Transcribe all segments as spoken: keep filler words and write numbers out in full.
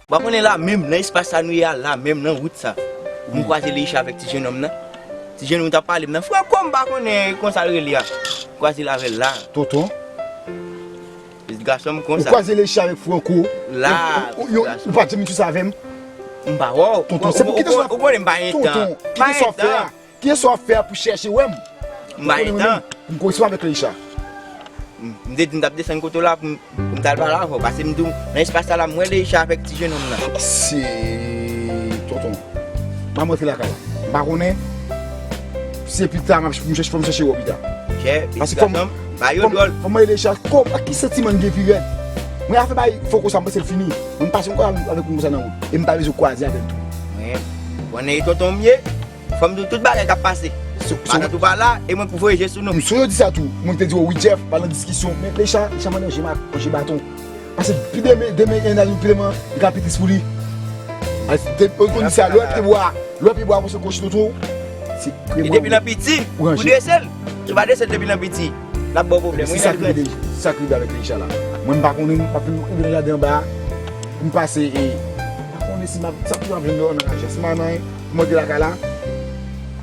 Ou pa konnen la menm, nan espas sa nou ye a, la menm, nan wout sa. M kwaze Leisha avèk ti jennonm nan. Ti jennonm t ap pale m nan. Franco, m pa konnen konsa l rele a. M kwaze l avè l la. Tonton. Pitit gason m konsa. Ou kwaze Leisha avèk Franco. La, ou, ou, pitit gason. Ou pa janm di sa avè m. M pa wè w. Tonton, se pou kite sa. Ou konnen m pa gen tan. Tonton, kite sa w fè a. Kiyès w ap fè a pou chèche wè m? M pa gen tan. M konn se avèk Leisha. M, m te di m t ap desann kote w la pou m, pou m t al pale avè w. Paske m di w, nan espas sa la, m wè Leisha avèk ti jennonm nan. Se tonton. M ap rantre lakay la. M pa konnen. Se pita m ap, m chèche, fò m chèche wè w pita. Paske fò m, fò m, fò m wè Leisha. Kòm, ak ki santiman m gen pi rèd? Mwen afè bay Franco sa, m panse l fini. Mwen pase yon kòl avèk moun sa nan wout. E m pa bezwen kwaze avè l tou. Mwen, konnen e tonton m ye. Fò m di w tout bagay k ap pase. Matant ou pa la, e mwen pou voye je sou nou. M sonje w di sa tou. Mwen te di w, wi, Jeff, pa nan diskisyon. Men Leisha, Leisha mande manje, manje baton. Paske pi demen, demen, gen nan pi demen, li ka pi tris pou li. Ou konn di sa, lè w pye bwa, lè w pye bwa, konsa koch tonton. Se kremon. E depi nan piti, ou dese l. Si w pa dese l depi nan piti, l ap ba w pwoblèm. Se sa k rive, se sa k rive avèk Leisha la. Mwen, m pa konnen, m pa fin rive nan jaden anba a. M pase, e, m pa konnen si m ap, sa tou ap jwenn nan raje. Si m al nan, m monte lakay la,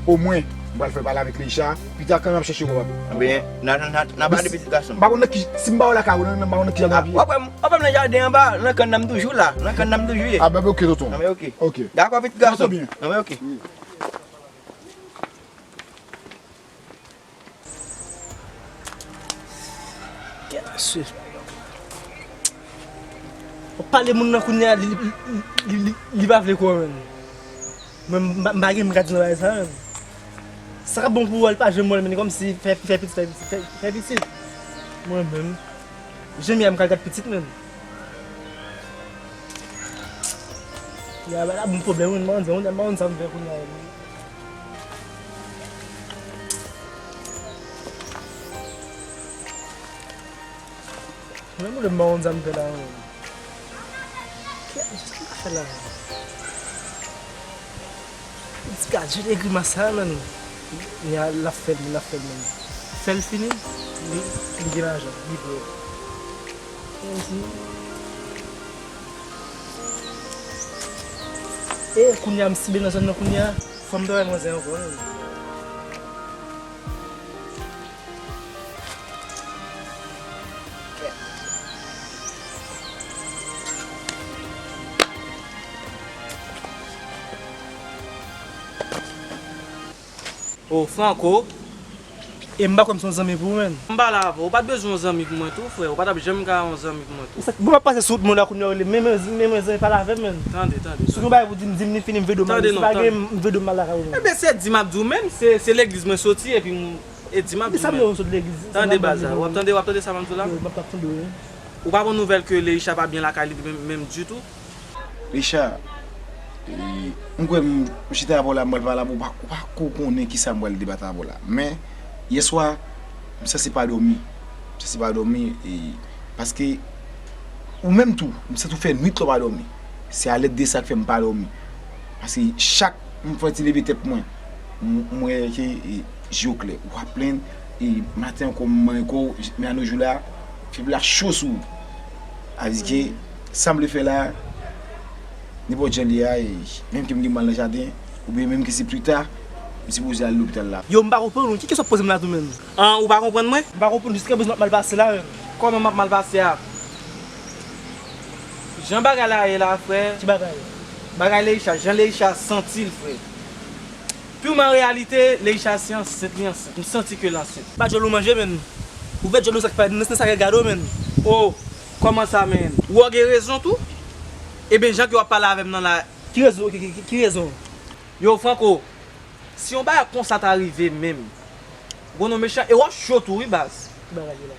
omwen, m pral fè pale avèk Leisha. Pita kanmenm ap chèche w, papa. Ebyen, n a, n a, n a, n a pale pitit gason m. M pa konn nan ki, si m pa wè w lakay ou, nan, m pa konn nan ki jan w ap ye. W ap wè m, w ap wè m nan jaden anba, nan kann nan m toujou la, nan kann nan m toujou ye. A, ben, ok, tonton. Nan, men ok. Ok. Dakò, pitit gason m. Tonton, byen. Nan, men ok. Wi. Kèt, mesye. W ap pale moun nan kounye a, li, li, li, li, li pa vle kwè w, menm. Mwen, m pa, m pa gen, m ka di nan bagay sa, menm. Sa k ap bon pou ou a, li pa janm wè l, menm, kòmsi fè, fè pitit, fè pitit, fè, fè pitit. Mwen menm, jan m ye a, m ka gad pitit, menm. Ya, ba la bon pwoblèm, wi, m pa konn, m pa konn sa m fè kounye a, wi. Mwen, mwen, m pa konn sa m fè la, menm. Kè, jis m ka fè la, menm. Ti ka jete grimas sa, menm. Ni a l ap fè l, l ap fè l, menm. Fè l fini, li, li gen lajan, li vre. Mèsi. E kounye a, m sible nan zòn nan kounye a, fò m travay manzè ankò, menm. Oh, Franco. E m pa kwè m se yon zanmi pou ou, menm. M pale avè w. Ou pa t bezwen yon zanmi pou mwen tou, frè. Ou pa t ap janm ka yon zanmi pou mwen tou. Bon, m ap pase sou wout mwen la kounye a, ou rele m, men, men, men, men zanmi pale avè m, menm. Tande, tande, tande. Si w gen bagay pou di m, di m, li fini, m vide w m ale. Si pa gen, m vide w m ale lakay ou, menm. Ebyen, se di m ap di w menm. Se, se legliz mwen soti, epi m, e di m ap di w menm. Sa m sot legliz. Tande, baz la. W ap tande, w ap tande sa m ap di w la? Wi, m ap tande w, wi. Ou pa bon nouvèl ke Leisha pa byen lakay li menm, menm ditou? Leisha, e, m kwè m, m chita avè w la, m pral pale avè w, ou pa, ou pa ko konnen kisa m pral debat avè w la. Men, yèswa, m sanse pa dòmi. M sanse pa dòmi, e, paske ou menm tou, m santi w fè nwit la w pa dòmi. Se alèd de sa k fè m pa dòmi. Paske chak m fè ti leve tèt mwen, m, m wè ke, e, je w klè. Ou ap plenn, e, maten ankò, m manyen kò w, men a nos jours la, fè pla cho sou ou. Sa vle di ke sa m vle fè la, nenpòt jan l ye a, e, menm ke m gen mal nan jaden, oubyen menm ke se pita, m sipoze al lopital la. Yo, m pa konprann ou. Ki kesyon w ap poze m la tou, menm? An, ou pa konprann mwen? M pa konprann jiskaprezan w ap mal pase la, menm. Kòman m ap mal pase a? Jan bagay la ye la, frè. Ki bagay? Bagay Leisha, jan Leisha santi l, frè. Piman reyalite, Leisha se ansent, li ansent. M santi ke l ansent. Pa djòl ou manje, menm. Ouvè djòl ou, sa k pa nan sa k gade w, menm. Oh, kòman sa, menm? Ou gen rezon tou? Ebyen, jan ke w ap pale avè m nan la. Ki rezon? Ki, ki, ki, ki rezon? Yo, Franco, si yon bagay konsa ta rive menm, gwo non mechan, e w ap cho tou, wi, baz. Ki bagay yo la?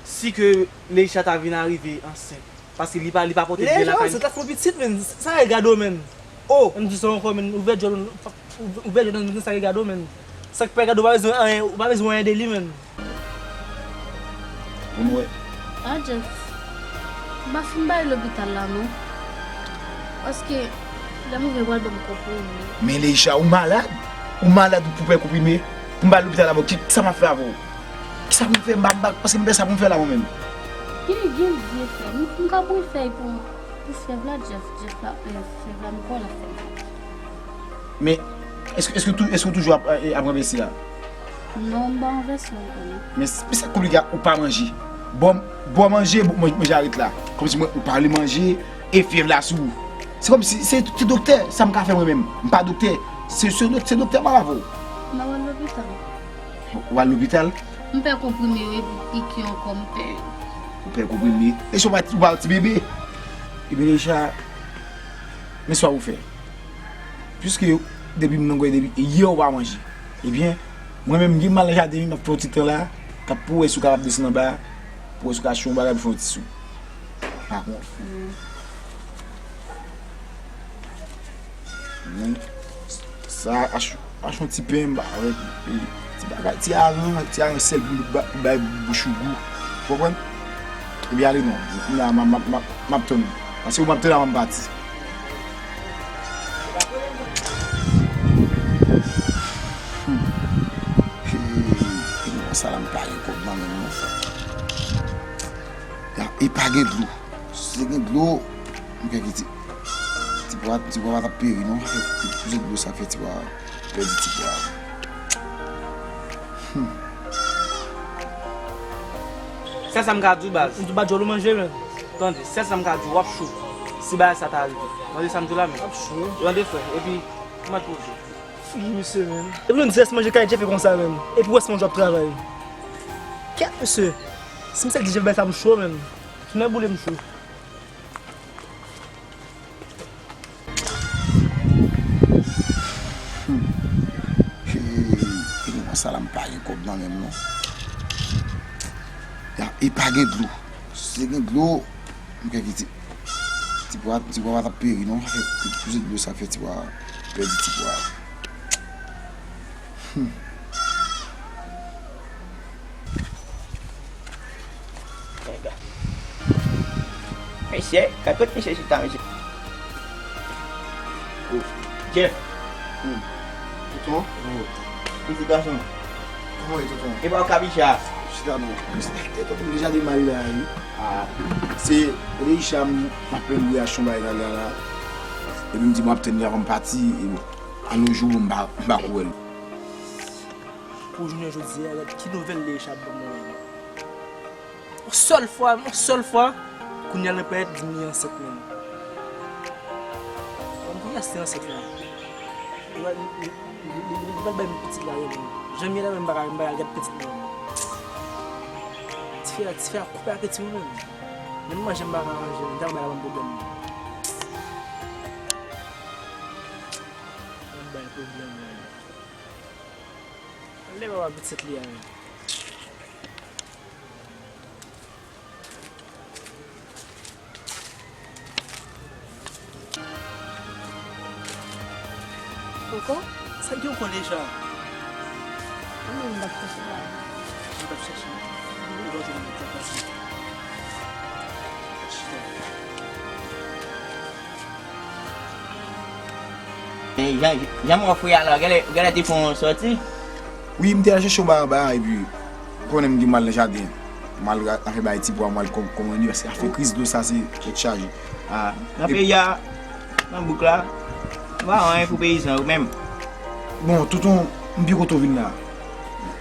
Si ke Leisha ta vin arive ansent, paske li pa, li pa pote bebe lakay li. Leisha ansent, l ap fè yon pitit, menm. Sa e gade w, menm. Oh! M di sa ankò, menm. Ouvè djòl ou, ouvè djòl ou, sa e gade w, menm. Sa k pa gade w, ou pa bezwen anyen, ou pa bezwen anyen de li, menm. Pou nou wè. Ah, Jeff, m pa fin bay lopital la, non. Paske, lè m rive, yo pral ban m konprime. Men Leisha, ou malad? Ou malad pou pran konprime? Pou m bay lopital la, bon, ki, kisa m ap fè avè w? Kisa pou m fè? M pa, m pa, paske m pa sa pou m fè la, mwen menm. Gen, gen vye fè. M, m ka pran fèy pou, Pou fèv la, Jeff, Jeff la, eh, fèv la, m kwè l ap fè m. Men, èske, èske tou, èske w toujou ap, eh, ap ranvèse a? Non, m pa ranvèse ankò, non. Men, s- men sa k konplike a, ou pa manje. Bon, bon manje, bon, manje a ret la. Kòmsi mwen, ou pa vle manje, e fèv la sou ou. Se kòmsi, se, se doktè, sa m ka fè mwen menm. M pa doktè. Se, se, se doktè m al avè w. M ap al lopital. Ou al lopital? M pè konprime yo epi piki ankò, m pè yo. Ou pè konprime? E si w pa, ou pa ti bebe? Ebyen deja, men sa ou fè. Piske depi m nan gwen, depi yè ou pa manje. Ebyen, mwen menm, m gen mal nan jaden, m ap fè yon ti tan la, k ap pou wè si w kapab desann anba, pou wè si w ka achte yon bagay pou fè yon ti sou. Pa kont. Men, sa, ach-, achte yon ti pen, ba, avèk, e, ti bagay, ti aran, ti aran sèl pou ba-, bay bouch ou gou. Ou konprann? Ebyen, ale non. Kounya, m, m, m, m ap tann ou. Paske ou m ap tann avan m pati. Hmm. Hey, non, sa la m pa gen kòb nan men m, non. Ya, e pa gen dlo. Si te gen dlo, m kwè ke ti, ti pwa, ti pwa pa t ap peri, non. Fè ti, ti dlo sa fè ti pwa pèdi ti pwa. Hmm. Sèl sa m ka di w, baz. M di w pa djòl ou manje, men. Tande, sèl sa m ka di w, w ap cho. Si bagay sa ta rive. Tande sa m di w la, men. W ap cho. Tande, frè. Epi, m ap poze. Figi misye, men. Epi nou di rès manje kay Jeff e konsa, men. Epi w rès manje w ap travay. Kèt, misye. Si m sèl di Jeff bagay sa m cho, men. Tounen boule m cho. Hmm. Hey, e mwen sa la m pa gen kòb nan men m non. Ya, e pa gen dlo. Si te gen dlo, m kwè ke ti, ti pwa, ti pwa pa t ap peri non. Fè, fè, fè dlo sa fè ti pwa pèdi ti pwa. Hmm. Mesye, gad kot mesye chita, mesye. Oh, Jeff. Hmm. Tonton? Oh. Pitit gason. Kòman w ye, tonton? E pa w kabicha? Chita non. E tonton, deja de mal la, wi. Ah. Se, Leisha, m ap plenn li achte yon bagay la, la, la. Epi m di, bon, ap tann li avan m pati, e bon. A nos jours, m pa, m pa ko wè l. Pou jounen jodi a, gad ki nouvèl Leisha ap ban mwen. Yon sèl fwa, yon sèl fwa, kounye a l nan pèt di m li ansent menm. Bon, kounye a se ansent la. Li, li, li, li, li pral bay m pitit la, wi, menm. Jan m ye la, menm, m pa ka, m pa ka gad pitit mwen. Tifi a, tifi a koupe apeti mwen menm. Menm manje m pa ka manje, menm, tèlman bagay la ban m pwoblèm. Ban m bay pwoblèm, menm. Lè papa pitit li a menm. Koko? Sa gen yon kole jan? Mwen menm m t ap chèche la. Ou t ap chèche? Ou pa jwenn li, sa pase. Chita. Men jan, jan m wè w frè a la, ou genlè, ou genlè te fè yon sòti? Wi, m te al chèche yon bagay anba a, epi, ou konnen m gen mal nan jaden. M al ra-, afè bay ti pwa, m al kò-, kòmande, paske afè kriz dlo sa, se tèt chaje. Ah, nan peyi a, nan bouk la, nou pa anyen pou peyizan yo menm. Bon, tonton, m pi kontan w vin la.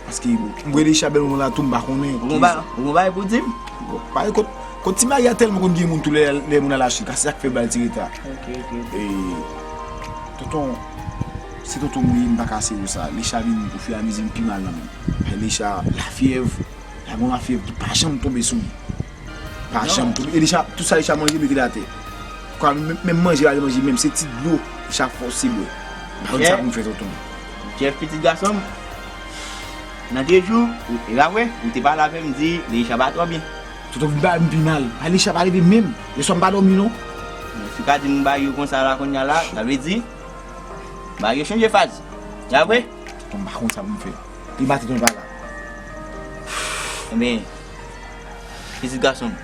Paske m wè Leisha bèl moman la tou, m pa konnen. Ou gon ba-, ou gon bagay pou di m? Bon, pa gen kot, kot ti Maria tèlman konn gen moun tou lè, lè moun al achte, ka se sa k fè bal ti reta. Ok, ok, ok. E, tonton, se tonton m li ye, m pa ka sere w sa. Leisha vin ofiramize vin pi mal nan men m. Leisha, lafyèv, la gon lafyèv ki pa janm tonbe sou li. Pa janm tonbe. E Leisha, tout sa Leisha manje, mete l atè. Kwa, menm, menm manje, pa manje, menm se ti dlo, Leisha fòse bwè. M pa konn sa pou m fè, tonton. Jeff, pitit gason m, nan de jou, ou, e pa vre, ou te pale avè m, di, Leisha pa twò byen. Tonton vin ba m pi mal. Aleisha pa leve menm. Lèswa m pa dòmi non. Men si w ka di m bagay yo konsa la kounye a la, sa vle di bagay yo chanje faz. Se pa vre? Tonton m pa konn sa pou m fè. Li pa te tonton pa la. Ebyen, pitit gason m,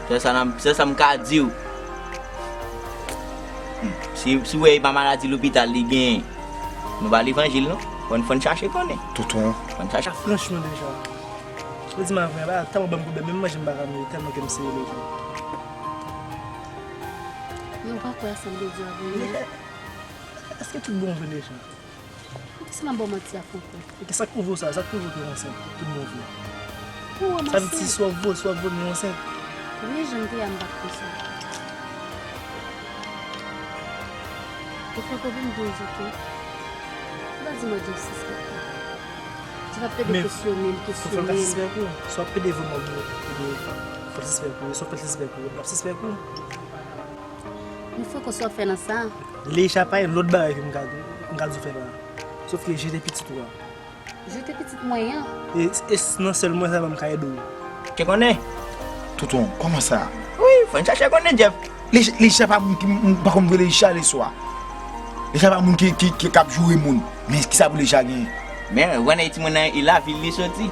sèl sa n ap, sèl sa m ka di w. Hmm, si, si w wè e pa maladi lopital li genyen, nou pa levanjil non. Fò n, fò n chache konnen. Tonton. Fò n chache. Franchman deja. Ou di m avè, ba, tèlman ban m pwoblèm, menm manje m pa ka manje, tèlman ke m serye deja. Men ou pa kwè a sa m te di w a vre non. Èske tout bon vre, Lecha? Poukisa m ap ba w manti a, Franco? E ki sa k pwouve w sa? Sa k pwouve w te ansent tout bon vre? Ou wè m ansent? Sa vle di si w ap vole, si w ap vole, ou ansent? Wi, jan m te ye a, m pa t konsa. E Franco, vin m di w, Franco. Ou pa di mwen Jeff sispèk mwen. Jeff ap plede kesyone m, kesyone m. Men fò l ka sispèk ou. Si w ap plede vole, mwen, ebyen, fò l sispèk ou. Si w ap fè l sispèk ou, l ap sispèk ou. Men Franco, sa w ap fè nan sa? Leisha, pa gen lòt bagay ke m ka, m ka di w fè la. Sòf ke jete pitit ou a. Jete pitit mwen an? E, e s-, nan sèl mwen sa m ka ede w. Te konnen? Tonton, kòman sa? Wi, fò n chache konnen, Jeff. Leisha, Leisha pa moun ki, m pa konn vre Leisha leswa. Leisha pa moun ki, ki, ki k ap joure moun. Men kisa pou Leisha genyen? Men, ou konnen timoun nan, e lavil li soti.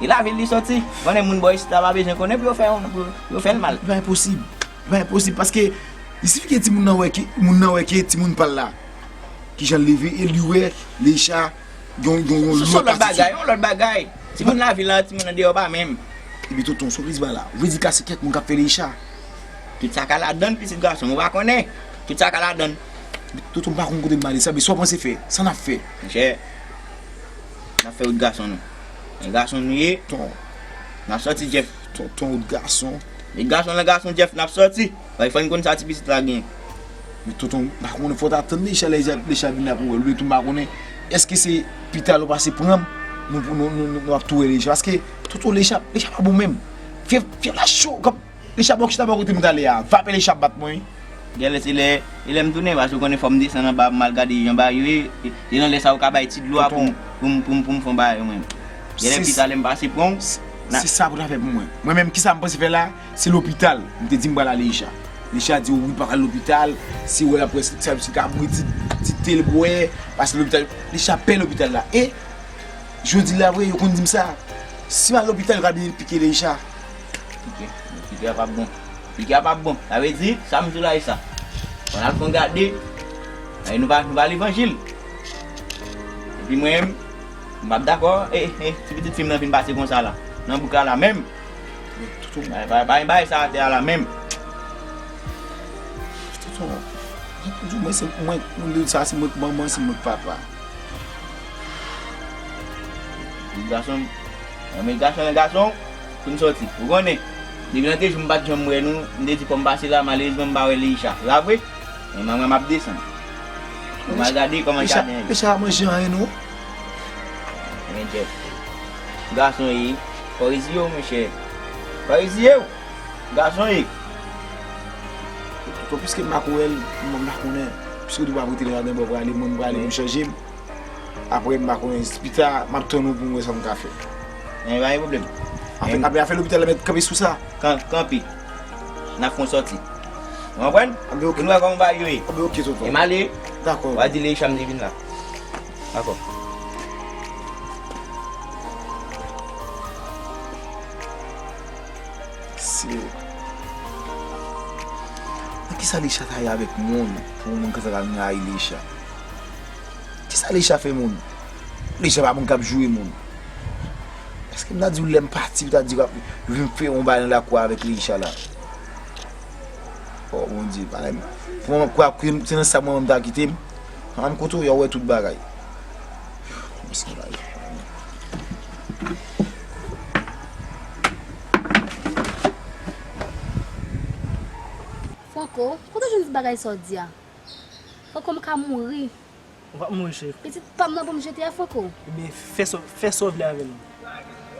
E lavil li soti. Ou konnen moun bò isit la pa bezwen konnen pou yo fè, pou, pou yo fè l mal. Li pa enposib. Li pa enposib paske li sifi ke timoun nan wè ke, moun nan wè ke timoun pa l la. Kijan l leve e li wè Leisha yon, yon, yon lòt atitid. Se yon lòt bagay, yon lòt bagay. Timoun lavil la, timoun andeyò pa menm. Epi tonton, sa w vle di pa la? Ou vle di ka se kèk moun k ap fè Leisha? Tout sa ka ladann, pitit gason m, ou pa konnen. Tout sa ka ladann. Tonton, m pa konn kote m ale, sa, men sa w panse fè? Sa n ap fè? Monchè, n ap fè wout gason nou. Men gason nou ye. Ton. N ap sòti, Jeff. Ton, ton wout gason. Men gason lan gason, Jeff, n ap sòti. Fò n konn sa ti pitit la gen. Men tonton, m pa konnen, fò w ta tann Leisha, Leisha, Leisha vin la pou wè l. Oubyen tou m pa konnen, èske se pita l ou pase pran m, nou, nou, nou, nou, nou ap tou wè Leisha. Paske tonton, Leisha, Leisha pa bon menm. Fyèv, fyèv la cho, kòm Leisha bò chita bò kote m t ale a. Vapè Leisha ap bat mwen wi. Genlè se lè, e lè m tounen, paske ou konnen fò m desann anba, m al gade jan bagay yo ye. E, e nan lè sa a ou ka bay ti dlo a pou m, pou m, pou m, pou m fè yon bagay mwen. Genlè pita lè m pase pran w. Se sa pou ta fè pou mwen. Mwen menm, kisa m panse fè la? Se lopital. M te di m pral a Leisha. Leisha di, wi, pa pral lopital. Si wè l ap wè, si, si, si kabrit, ti, ti te l bwè, pase lopital. Leisha pè lopital la. E, jodi la vre, yo konn di m sa. Si m al lopital, yo ka vin pike Leisha. Pike, pike a p ap bon. Pike a p ap bon. Sa vle di, sa m di w la, e sa. Fò n al fè yon gade. Ay, nou pa, nou pa levanjil. Epi mwen menm, m p ap dakò, e, e, ti pitit fi m nan vin pase konsa la. Nan bouk la la menm. Bay, bay, bay, bay sa atè a la menm. Tonton, di mwen se mwen, moun de sa se mwen k manman, se mwen k papa. Gason, men gason, gason, pou n sòti. Ou konnen, depi nan te jou m pa t janm wè nou, m te di fò m pase la, malerezman m pa wè Leisha. Se pa vre? Men mwen, mwen m ap desann. Mwen m al gade kòman jaden an ye. Leisha pa manje anyen non. Men Jeff, gason ye, fò reziye w, monchè. Fò reziye w, gason ye. Tonton, piske m pa ko wè l, mwen m pa konnen. Piske w di w ap rete ladan, bon, prale, mwen m prale, m chanje m. Apre, m pa konnen, pita, m ap tann ou pou m wè sa m ka fè. Men pa gen pwoblèm. Apre, apre afè lopital la, mèt kanpe sou sa. Kan-, kanpe. N ap fè yon sòti. Ou konprann? Anben, oke. Pou n wè kòman bagay yo ye. Anben, oke, tonton. E m ale. Dakò. W a di Leisha m te vin la. Dakò. Se nan kisa Leisha ta ye avèk moun pou yon moun konsa ta vin rayi Leisha? Kisa Leisha fè moun? Leisha pa moun k ap joure moun. Èske m ta di w lè m pati, ou ta di w ap vin fè yon bagay nan lakou a avèk Leisha la? O Bondye, pa lè m. Pou mwen, kwa, kwa, se nan sa mwen menm ta kite m. Manman m kote w ye, w wè tout bagay. Franco, kote w jwenn bagay sa w di a? Franco, m ka mouri. Ou p ap mouri, cheri. Pitit pa m nan pou m jete a, Franco? Ebyen, fè sa, fè sa w vle avè l.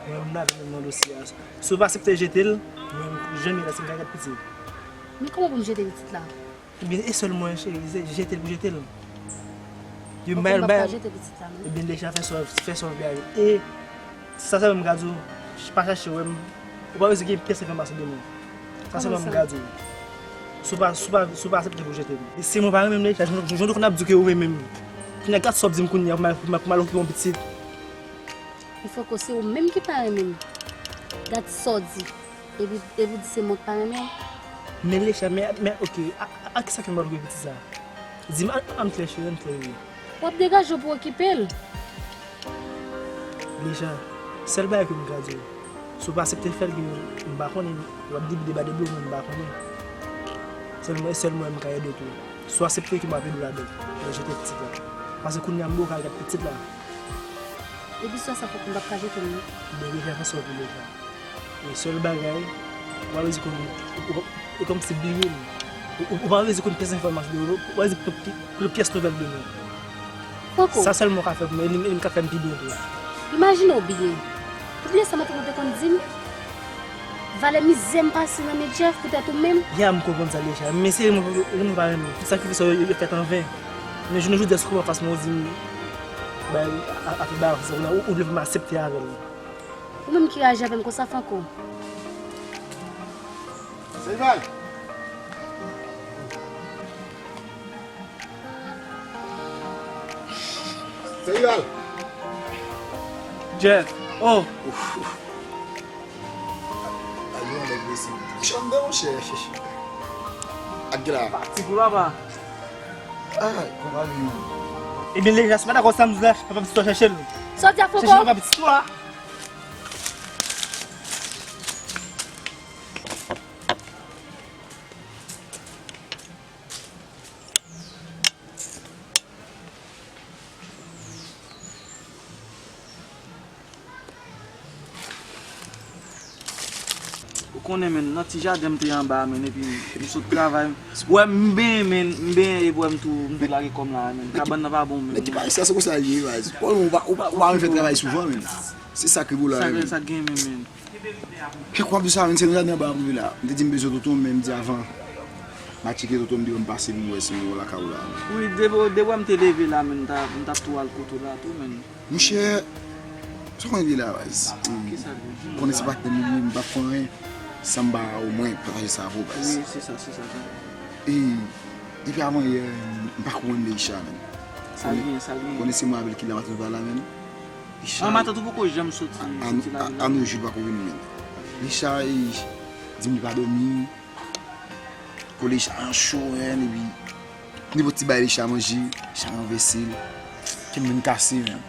Mwen, m lave men m nan dosye a. Si w pa aksepte jete l, mwen, jan m ye la, se m ka gad pitit. Men kòman pou m jete pitit la? Ebyen, e sèl mwayen, cheri, se jete l pou jete l. Ebyen, m pa ka jete pitit la, non. Ebyen, Leisha, fè sa, fè sa w vle avè l. E sa sèlman m ka di w, pa chache wè m. Ou pa bezwen gen pyès enfòmasyon de mwen. Sa sèlman m ka di w. Si w pa, si w pa, si w pa aksepte pou jete m. E si mwen pa renmen m, Leisha, jan, jan w konn ap di w ke ou renmen m. Kounye a, gad sa w ap di m kounye a, pou m al, pou m al okipe yon pitit. Men Franco, se ou menm ki pa renmen m. Gad sa w di. Epi, epi w di se mwen k pa renmen w? Men Leisha, men, men, oke, a, a, a kisa ke m pral okipe pitit sa? Di m, ann, ann klè, cheri, ann klè, wi. W ap degaje w pou w okipe l. Leisha, sèl bagay ke m ka di w, si w pa aksepte fè l, ke m pa konnen, w ap debi deba debi w, men m pa konnen. Sèlman, e sèl mwen m ka ede w tou. Si w aksepte ke m ap ede w ladan, nan jete pitit la. Paske kounye a m bò ka gad pitit la. Depi swa sa fòk m p ap ka jete l non. Ebyen, Lecha, fè sa w vle, Lecha. E sèl bagay, ou pa bezwen konn, ou, ou, ou kòmsi bliye m. Ou, ou, ou pa bezwen konn pyès enfòmasyon de ou, ou pa bezwen konn pi-, konn pyès nouvèl de nou. Franco. Sa sèlman w ka fè pou mwen, e li, e li ka fè m pi byen tou. Imajine w byen. Ou bliye sa matant ou te konn di m? Valè mizè m pase nan men Jeff poutèt ou menm. Ya, m konprann sa, Lecha. Men se renmen, renmen ou pa renmen. Tout sakrifis sa yo, yo fèt an ven. Men jounen jodi a, si w kanpe anfas mwen, ou di m, bay, a, a, afè bagay sa, ou, ou vle pou m aksepte avè l. Ou menm ki reyaji avè m konsa, Franco. Seyval! Seyval! Jeff, oh! Ay, yon nèg mesye. Chanm de monchè. Ak la. Pati pou papa. Ay, konpani. Ebyen, Lecha, si w pa dakò sa m di w la, papa pitit ou a chèche l. Sa w di a, Franco? Chèche papa pitit ou a. Ou konnen, menn, nan ti jaden m te anba a, menn, epi m sot travay. Wè, m benyen, menn, m benyen, epi wè, m tou, m tou lage kò m la, menn. Kabann nan pa bon, menn. Nèg ki pa sa, se konsa l ye, baz. Ou pa, ou pa, ou pa renmen fè travay souvan, menn. Se sa ki pou la, menn. Sa, sa gen, menn, menn. Kèk w ap di sa, menn, se nan jaden anba a m rive la. M te di m bezwen tonton, men m di avan m a tcheke tonton m deyò, m pase pou m wè si m wè lakay ou la. Wi, depi, depi m te leve la, menn, m t ap, m t ap tou al kote w la tou, menn. Monchè, sa w konn li la, baz. Kisa l ye? Konnen se patnè m li ye, m p ap fè anyen san m pa omwen pataje sa avè w, baz. Wi, se sa, se sa, sa. E, depi avan yè, m pa konprann Leisha, menn. Sa l gen, sa l gen. Konnen se mwen avè l ki la matant ou pa la, menn. Leisha. An, matant ou poko janm soti, a, soti a, lavil la. A no jou l pako vini, menn. Leisha, e, di m li pa dòmi. Kò Leisha an cho, menn, epi nenpòt ti bagay Leisha manje, Leisha ranvèse l. Kè m vin kase, menn.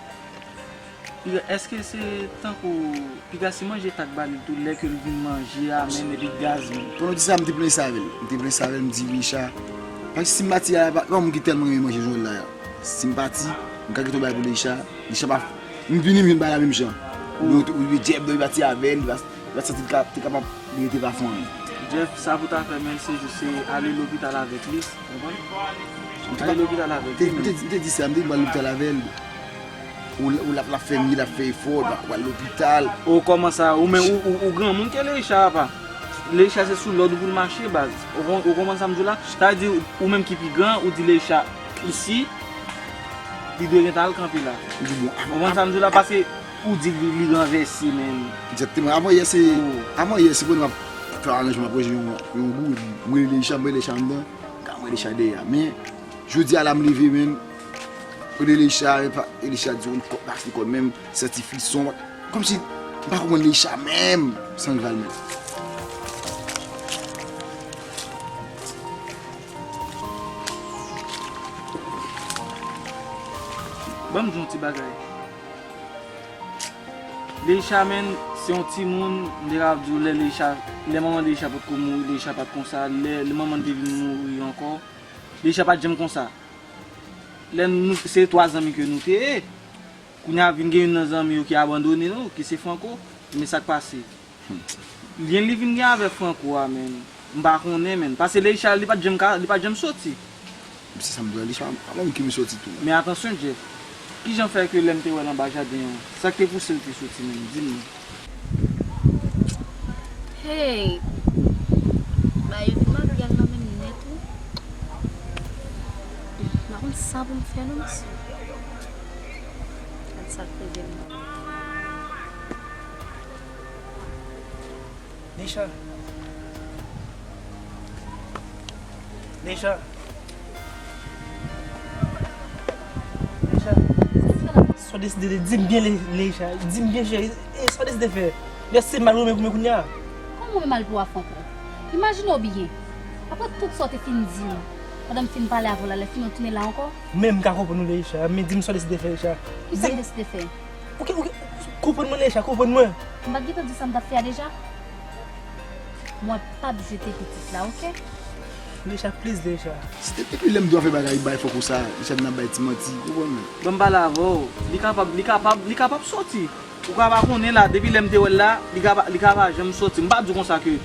Piga, èske se tankou piga si manje t ak ba li tou lè ke l vin manje a menm epi gaz menm? Pandan w di sa, m te plenn sa avè l. M te plenn sa avè l, m di Leisha, paske si m pati a, pa, pa moun ki tèlman renmen manje jan l la. Si m pati, m ka kite yon bagay pou Leisha. Leisha pa, m vini, m vin ba la menm jan. Ou, ou, ou, Jeff, li pati avè l, li pa, li pa santi l ka, te kapab rete pa fè anyen. Jeff, sa pou ta fè, menn, se jis se ale lopital avèk li, konprann? Ale lopital avèk li, menn. M te, m te, m te di sa, m te di m pral lopital avè l. Ou, ou l ap, l ap fè mye, l ap fè efò, l pa, pral lopital. O, kòman sa? Ou menm, ou, ou, ou granmoun ke Leisha, apa? Leisha se sou lòd ou pou l mache, baz. Ou kon-, ou konprann sa m di w la? Sa vle di, ou menm ki pi gran, ou di Leisha isi, li dwe gentan al kanpe la. Ou konprann sa m di w la? Paske ou di li, li ranvèse, menn. Egzakteman. Avan yè, se, avan yè, se pou nou ap fè aranjman pou jwe yon, yon gou, epi m rele Leisha, m rele Leisha anndan, m ka rele Leisha dèyè a. Men, jodi a la, m leve, menn, m rele Leisha, e pa, e Leisha di yon kòd, pase kòd, menm, santi frison. Kòmsi m pa konprann Leisha menm, Sanrival menm. Ban m di yon ti bagay. Leisha, menn, se yon timoun, m te ka di w lè Leisha, lè manman Leisha potko mouri, Leisha pa t konsa, lè, lè manman l te vin mouri ankò, Leisha pa t janm konsa. Lè nou, se twa zanmi ke nou te ye. Kounye a vin gen youn nan zanmi yo ki abandone nou, ki se Franco. Men sa k pase. Lyen li vin gen avèk Franco a, menn. M pa konnen, menn. Paske Leisha, li pa t janm ka, li pa t janm soti. Se sa m di w la, Leisha pa moun ki vle soti tou. Men atansyon, Jeff. Kijan fè ke lè m te wè l anba jaden an, sa k te pouse l te soti, menn? Di m non. Hey! Bagay yo vin mal pou y al nan men m nèt, wi. M pa konn sa pou m fè non, mesye. Gad sa k rive m nan. Leisha. Leisha. Leisha. Sa w deside de di m byen, Le-, Leisha. Di m byen, cheri. E sa w deside fè? Lè se mal ou menm pou mwen kounye a. Kòman ou mal pou w a Franco? Imajine w byen. Apre tout sa w te fin di m, pandan m fin pale avè w la, lè fini w tounen la ankò? Men m ka konprann ou, Leisha. Men di m sa w deside fè, Leisha. Kisa m deside fè? Ou ke, ou ke, konprann mwen, Leisha, konprann mwen. M pa t gentan di sa m t ap fè a deja? Mwen p ap jete pitit la, oke? Lecha, please, Lecha. Se te depi lè m di w ap fè bagay, bay fòk ou sa, Lecha vin ap bay ti manti, ou konprann mwen? Ban m pale avè w. Li kapab, li kapab, li kapab soti. Ou ka pa konnen la, depi lè m te wè l la, li ka pa, li ka pa janm soti. M pa di w konsa ke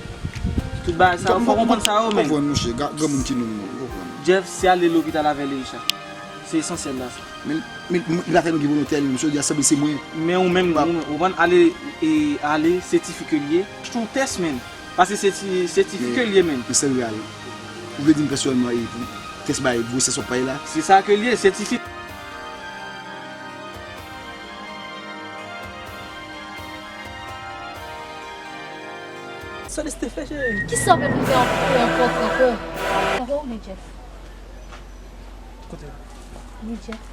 tout bagay sa yo, fò w konprann sa yo, men. Konprann, monchè, granmoun ki nou, ou konprann. Jeff, se ale lopital avè Leisha. Se esansyèl la sa. Men, men, men, li pa fè nou gen volontè, men, jodi a sanble se mwen. Men ou menm, ou konprann, ale, e, ale, se tifi ke l ye. Se yon tès, men. Paske se ti, se tifi ke l ye, men. Men sèl real. Ou vle di m pèsonèlman, e, pou tès bay gwosès w ap pale la? Se sa ke l ye, se tifi. Sa liste fè, cheri. Kisa w mèt fè ankò, ankò, ankò? Sa fè ou li Jeff? Kote? Li Jeff.